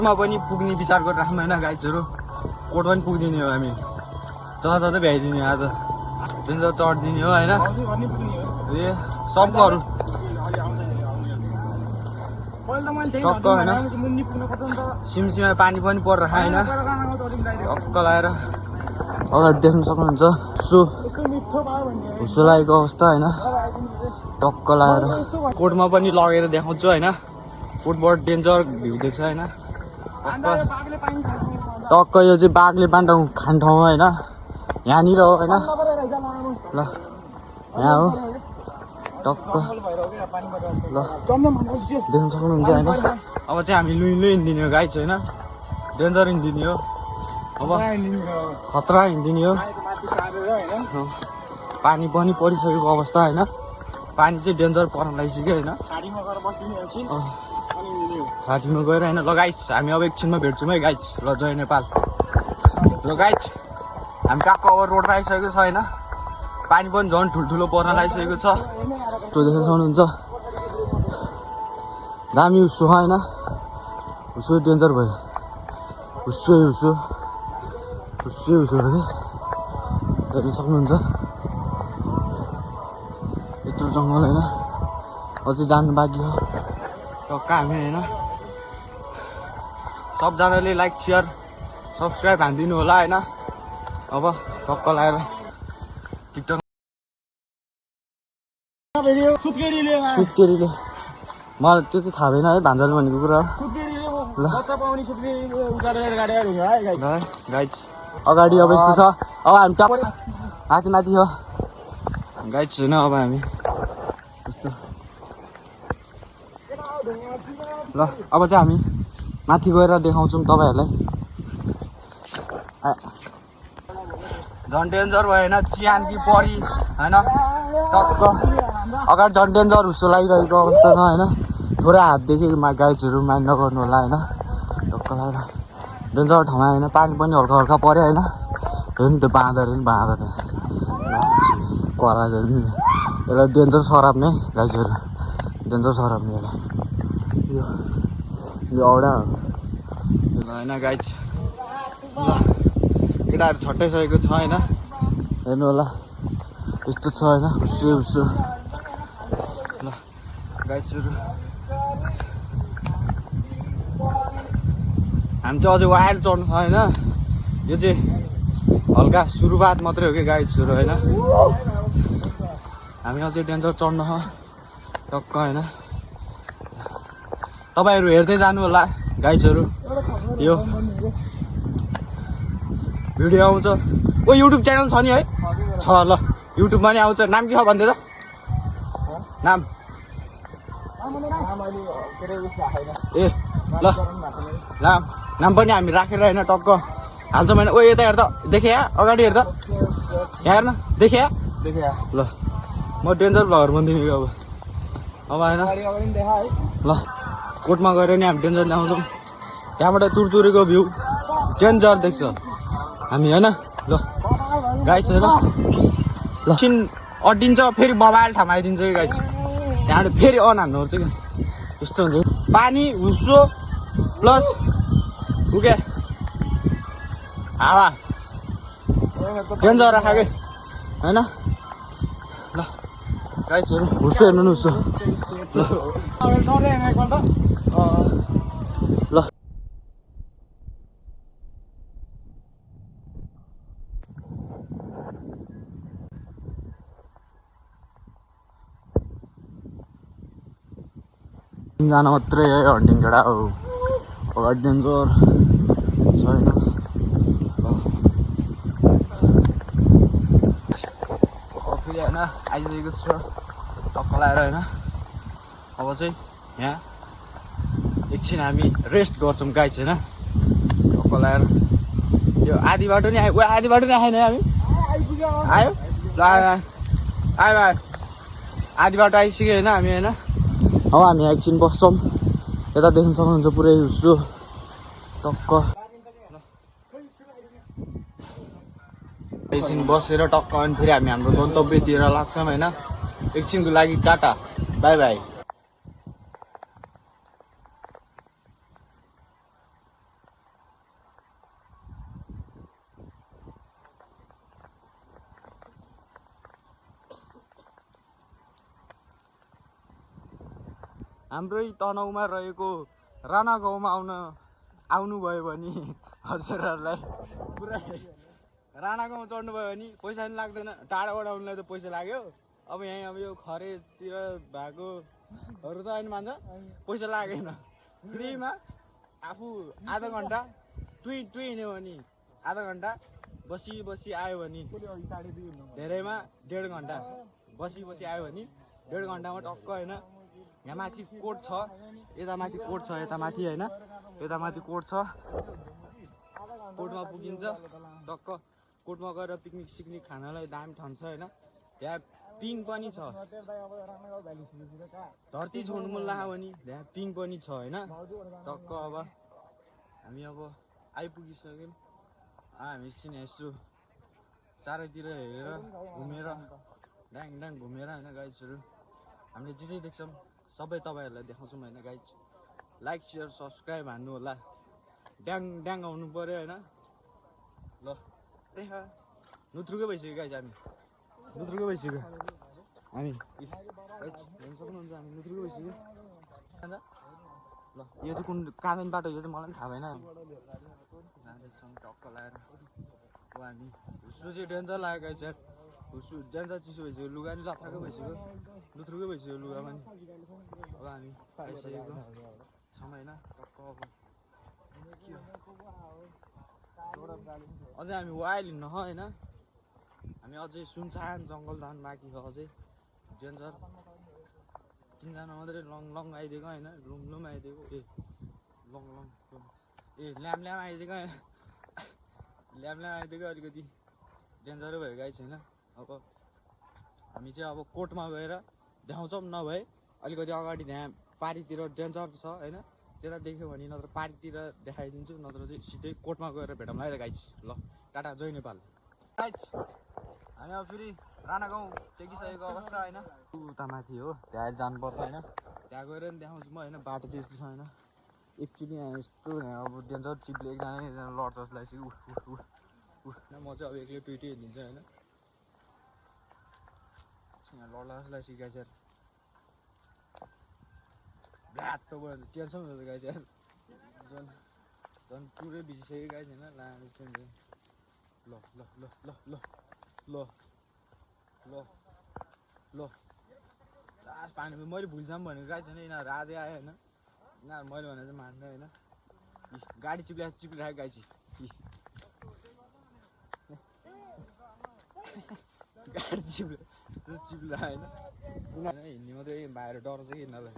मा पनि पुग्ने विचार गरिराख्नु होइन गाइजहरू कोट पनि पुग्दिने हो हामी जता भ्याइदिने आज डेन्जर चढिदिने हो होइन ए सबकोहरू टक्क होइन सिमसिमा पानी पनि परिरहेको होइन टक्क लगाएर अगाडि देख्न सक्नुहुन्छ हुस्सो लागेको अवस्था होइन टक्क लगाएर कोटमा पनि लगेर देखाउँछु होइन कोटबाट डेन्जर भ्यू देख्छ होइन टक्क यो चाहिँ बाघले पाण्डा खाने ठाउँ होइन यहाँनिर हो होइन ल यहाँ हो टक्क ल देख्न सक्नुहुन्छ होइन अब चाहिँ हामी लुइलो हिँडिदिने हो गाइज होइन डेन्जर हिँडिदिने हो अब खतरा हिँडिदिने हो पानी पनि परिसकेको अवस्था होइन पानी चाहिँ डेन्जर पर्न लागिसक्यो होइन घाटीमा गएर होइन ल गाइज हामी अब एकछिनमा भेट्छौँ है गाइज ल जय नेपाल ल गाइज हामी टक्क अब रोडमा आइसकेको छ होइन पानी पनि झन् ठुल्ठुलो पर्न लागिसकेको छ देख्न सक्नुहुन्छ दामी हुस्सो होइन हुस्सो डेन्जर भयो हुस्सो हो कि हेर्न सक्नुहुन्छ यत्रो जङ्गल होइन अझै जानु बाँकी हो टक्क हामी होइन सबजनाले लाइक सेयर सब्सक्राइब हानिदिनु होला होइन अब टक्क लगाएर टिकटक सुत्केरीले मलाई त्यो चाहिँ थाहा भएन है भान्जाले भनेको कुरा ल गाइज अगाडि अब यस्तो छ अब हामी टक्क माथि हो गाइज छैन अब हामी यस्तो ल अब चाहिँ हामी माथि गएर देखाउँछौँ तपाईँहरूलाई झन् डेन्जर भयो होइन चिहान कि परी होइन टक्क अगाडि झन् डेन्जर हुस्सो लागिरहेको अवस्था छ होइन थोरै हातदेखि गाइजहरू माइन्ड नगर्नु होला होइन टक्क लगाएर डेन्जर ठाउँमा होइन पानी पनि हल्का पऱ्यो होइन हेर्नु त्यो बाँदर कराएर नि यसलाई डेन्जर सराप नै गाइजहरू डेन्जर सराप नि यसलाई यो औडा हो होइन गाइज ल केटाहरू छट्टाइसकेको छ होइन हेर्नु होला यस्तो छ होइन हुस्सो ल गाइजहरू हामी चाहिँ अझै वायर चढ्नु छ होइन यो चाहिँ हल्का सुरुवात मात्रै हो कि गाइजहरू होइन हामी अझै डेन्जर चढ्नु छ टक्क होइन तपाईँहरू हेर्दै जानु होला गाइजहरू यो भिडियो आउँछ ओ युट्युब च्यानल छ नि है छ ल युट्युबमा नि आउँछ नाम के छ भन्दै त नाम ए ल नाम पनि हामी राखेर होइन टक्क हाल्छौँ होइन ओ यता हेर्दा देखेँ अगाडि हेर्दा यहाँ हेर्न देखेँ ल म डेन्जर भ्लगर बनिदिनु अब होइन ल कोटमा गएर नि हामी डेन्जर देखाउँछौँ त्यहाँबाट तुरतुरेको भ्यू डेन्जर देख्छ हामी होइन ल गाइस होइन ल एकछिन अड्डिन्छ फेरि बबाल ठाउँमा आइदिन्छ कि गाइस त्यहाँबाट फेरि अन हान्नुपर्छ कि यस्तो हुन्छ पानी हुस्सो प्लस उके हावा डेन्जर राख कि होइन ल गाइसहरू हुस्सो हेर्नु न हुस्सो ल जान मात्रै है हन्टिङ केटा हो अगाडि डेन्जर छैन कफी होइन आइसकेको छ टक्क लगाएर होइन अब चाहिँ यहाँ एकछिन हामी रेस्ट गर्छौँ गाइस होइन टक्क लगाएर यो आधी बाटो नि आयो आधी बाटो नि आएन हामी आयो ल आयो आधी बाटो आइसक्यो होइन हामी होइन अब हामी एकछिन बस्छौँ यता देख्न सक्नुहुन्छ पुरै हुस्सो टक्क एकछिन बसेर टक्क अनि फेरि हामी हाम्रो गन्तव्यतिर लाग्छौँ होइन एकछिनको लागि टाटा बाई बाई हाम्रै तनहुमा रहेको राणा गाउँमा आउनुभयो भने हजुरहरूलाई पुरै राणा गाउँ चढ्नुभयो भने पैसा पनि लाग्दैन। टाढाबाट आउनुलाई त पैसा लाग्यो। अब यहीँ अब यो खरेतिर भएकोहरू त होइन मान्छ पैसा लागेन। फ्रीमा आफू आधा घन्टा टुई हिँड्यो भने आधा घन्टा बसी आयो भने धेरैमा 1.5 घन्टा बसी आयो भने 1.5 घन्टामा टक्क होइन। यहाँ माथि कोट छ, यता माथि कोट छ, यता माथि होइन, यता माथि कोट छ। कोटमा पुगिन्छ टक्क। कोटमा गएर पिकनिक सिकनिक खानलाई दामी ठाउँ छ होइन। त्यहाँ पिङ पनि छ। धरती छोड्नु मन लाग्यो भने त्यहाँ पिङ पनि छ होइन। टक्क अब हामी अब आइपुगिसक्यौँ। हामी एकछिन यसो चारैतिर हेरेर घुमेर ड्याङ घुमेर होइन गाइजहरू हामीले जे देख्छौँ सबै तपाईँहरूलाई देखाउँछौँ होइन गाइज। लाइक सेयर सब्सक्राइब हान्नु होला। ड्याङ आउनु पऱ्यो होइन। ल देखा नुत्रुकै भइसक्यो गाइज। हामी नुत्रुकै भइसक्यो हामी हेर्नु सक्नुहुन्छ। हामी नुत्रुकै भइसक्यो। ल यो चाहिँ कुन काँदैन बाटो यो चाहिँ मलाई पनि थाहा भएन। जाँदैछौँ टक्क लगाएर। अब हामी हुस्सु चाहिँ डेन्जर लाग्यो गाइज यार। हुस्सु डेन्जर चिसो भइसक्यो। लुगा नि लथाकै भइसक्यो, लुत्रुकै भइसक्यो लुगा पनि। अब हामी आइसकेको छौँ होइन टक्क। अब अझै हामी वाइल्ड हिँड्न होइन। हामी अझै सुनसान जङ्गल जानु बाँकी छ अझै डेन्जर। 3 जना मात्रै लङ आइदिएको होइन। लुम आइदिएको लङ ल्याम आइदिएको ल्याम आइदिएको अलिकति डेन्जरै भयो गाइस होइन। अब हामी चाहिँ अब कोर्टमा गएर देखाउँछौँ। नभए अलिकति अगाडि त्यहाँ पारितिर डेन्जर छ होइन। त्यता देख्यो भने नत्र पारितिर देखाइदिन्छु, नत्र चाहिँ सिधै कोर्टमा गएर भेटौँला है त गाइस। ल टाटा, जय नेपाल गाइस। हामी अब फेरि राणा गाउँ टेकिसकेको अवस्था होइन। उता माथि हो, त्यहाँ जानुपर्छ होइन। त्यहाँ गएर पनि देखाउँछु म होइन। बाटो चाहिँ यस्तो छ होइन। एकचोटि यहाँ यस्तो अब डेन्जर चिप्ले एकजना लड्छ जस्तो लाग्छ। म चाहिँ अब एक्लै टुइटी हेरिदिन्छु होइन। यहाँ लड्ला जस्तो लाग्छ गाइस यार। ब्ल्याट टेन्सन हुन्छ गाइस यार। झन् पुरै भिजिसक्यो गाइस होइन। ल लास्ट पानी मैले भुलिसम्म भनेको गाइस होइन। यिनीहरू आजै आयो होइन। यिनीहरू मैले भने चाहिँ मान्दैन होइन। गाडी चिप्लिरहेको गाइस। गाडी चिप्लिरहेको होइन। यिनीहरू हिँड्ने मात्रै बाहिर डराउँछ कि यिनीहरूलाई।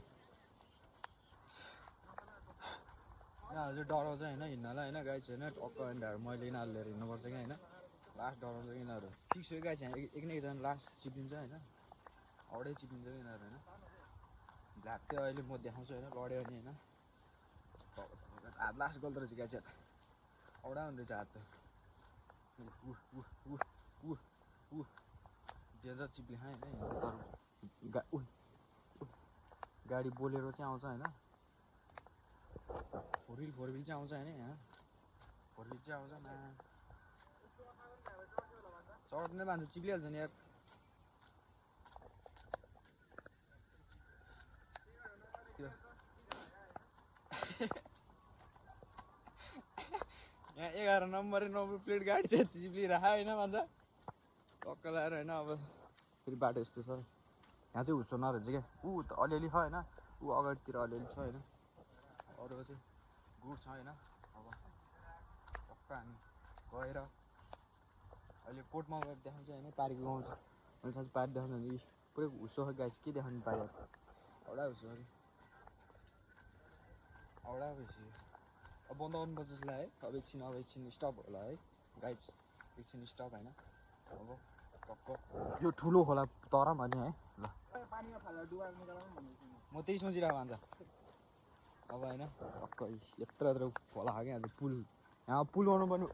यिनीहरू चाहिँ डराउँछ होइन हिँड्नलाई होइन गाइस होइन। टक्क मैले यिनीहरू लिएर हिँड्नुपर्छ कि होइन। लास्ट डराउँछ कि यिनीहरू। फिक्स हो गाइस। यहाँ एक न एकजना लास्ट चिप्लिन्छ होइन। औडै चिप्लिन्छ कि यिनीहरू होइन। ब्ल्याक चाहिँ अहिले म देखाउँछु होइन। लड्यो भने होइन। हात लास्ट गल्दो रहेछ गाइस यार। औडा हुँदो रहेछ हात त। डेन्जर चिप्ले खाएँ होइन। गाडी बोलेरो चाहिँ आउँछ होइन। फोर व्हिल चाहिँ आउँछ होइन। यहाँ फोर व्हिल चाहिँ आउँछ न। चढ्नै मान्छ चिप्लिहाल्छ नि यार। यहाँ 11 नम्बर प्लेट गाडी चाहिँ चिप्लिरहेको होइन भन्छ टक्क लगाएर होइन। अब फेरि बाटो यस्तो छ। यहाँ चाहिँ हुस्सो नरहेछ क्या। त अलिअलि छ होइन। अगाडितिर अलिअलि छ होइन। अरू चाहिँ गुड छ होइन। अब टक्क हामी गएर अहिले कोर्टमा गएर देखाउँछ होइन। पारिको गाउँ मैले साँच्चै पारि देखाउँछ भने पुरै हुस्सो छ गाइस। के देखाउनु पायो औडा हुस्सो अरे औडा भइसक्यो। अब बन्द गर्नुपर्छ जस्तो लाग्यो है। अब एकछिन स्टप होला है गाइस। एकछिन स्टप होइन। अब टक्क यो ठुलो खोला तर भने है। ल म त्यही सोचिरहेको भन्छ अब होइन। टक्क यत्रो खोला हो क्या। पुल यहाँ पुल गर्नु पर्ने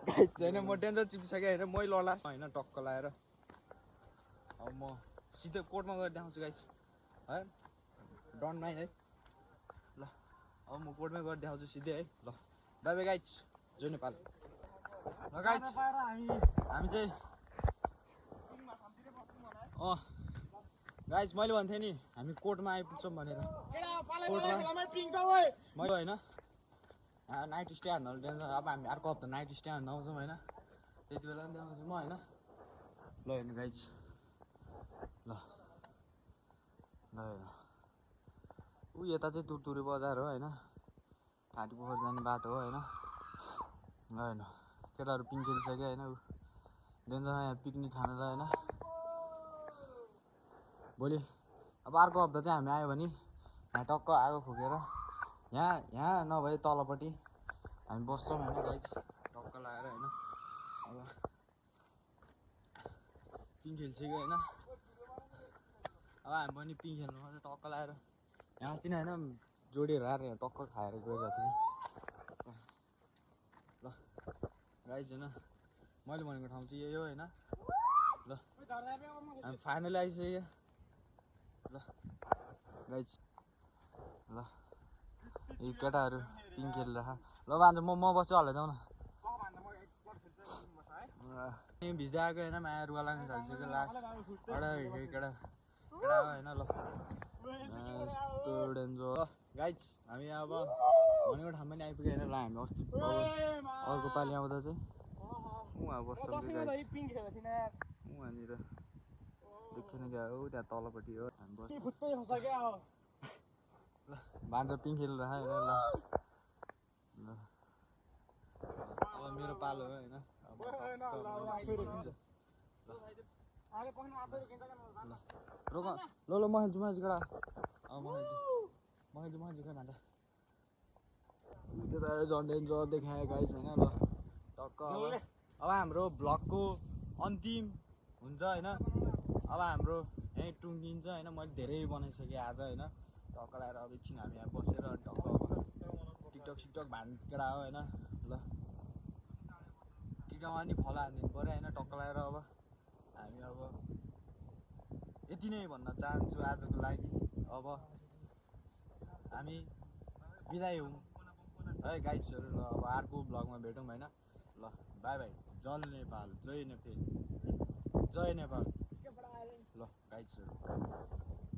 गाइस होइन। म डेन्जर चिप्सकेँ होइन। मै लड्ला होइन टक्क लगाएर। अब म सिधै कोर्टमा गएर देखाउँछु गाइस है। डन्ट माइन्ड है। ल अब म कोर्टमै गएर देखाउँछु सिधै है। ल बाई बाई गाइस, जय नेपाल। ल गाइस हामी चाहिँ गाइस मैले भन्थेँ नि हामी कोर्टमा आइपुग्छौँ भनेर मैले होइन नाइट स्टे हान्नु डेन्जर अब हामी अर्को हप्ता नाइट स्टे हान्नु आउँछौँ होइन त्यति बेला पनि आउँछु म होइन ल हेर्नु गाइस ल ल हेर्नु ऊ यता चाहिँ तुरतुरे बजार हो होइन घाँटी पोखर जाने बाटो हो होइन ल हेर्नु केटाहरू पिङ खेलिसक्यो होइन ऊ डेन्जरमा यहाँ पिकनिक खानुलाई होइन भोलि अब अर्को हप्ता चाहिँ हामी आयो भने यहाँ टक्क आगो फुकेर यहाँ नभए तलपट्टि हामी बस्छौँ होइन गाइस टक्क लगाएर होइन अब पिङ खेलिसक्यो होइन अब हामी पनि पिङ खेल्नु पर्छ टक्क लगाएर यहाँ अस्ति नै होइन जोडीहरू आएर यहाँ टक्क खाएर गइरहेको थिएँ ल गाइस होइन मैले भनेको ठाउँ चाहिँ यही हो होइन ल हामी फाइनली आइसक्यो ल गाइस ल यी केटाहरू पिङ खेलिरह ल भान्ज म बस्छु हल्लै जाउँ न भिज्दै आएको होइन माया रुवा लाग्नु थालिसक्यो लास्ट केटा होइन ल डेन्जर गाइस हामी अब भनेको ठाउँमा पनि आइपुग्यो होइन ल हामी अस्ति अर्को पालि आउँदा चाहिँ उहाँ बस्छौँ उहाँनिर देखेन क्या हो त्यहाँ तलपट्टि हो हामी बस्छ ल भान्जा पिङ खेलिरह होइन ल ल अब मेरो पालो हो होइन रोक ल म खेल्छु केटा म खेल्छु खै भान्जा त्यता झन् डेन्जर देखायो गाइस होइन ल टक्क अब हाम्रो भ्लगको अन्तिम हुन्छ होइन अब हाम्रो यहीँ टुङ्गिन्छ होइन मैले धेरै बनाइसकेँ आज होइन टक्क लगाएर अब एकछिन हामी यहाँ बसेर टक्क टिकटक सिकटक भान् केटा हो होइन ल टिकटकमा पनि फलो हानिदिनु पऱ्यो होइन टक्क लगाएर अब हामी अब यति नै भन्न चाहन्छु आजको लागि अब हामी बिदाई हौँ है गाइड्सहरू ल अब अर्को भ्लगमा भेटौँ होइन ल बाई बाई जल नेपाल जय नेपाल ल गाइड्सहरू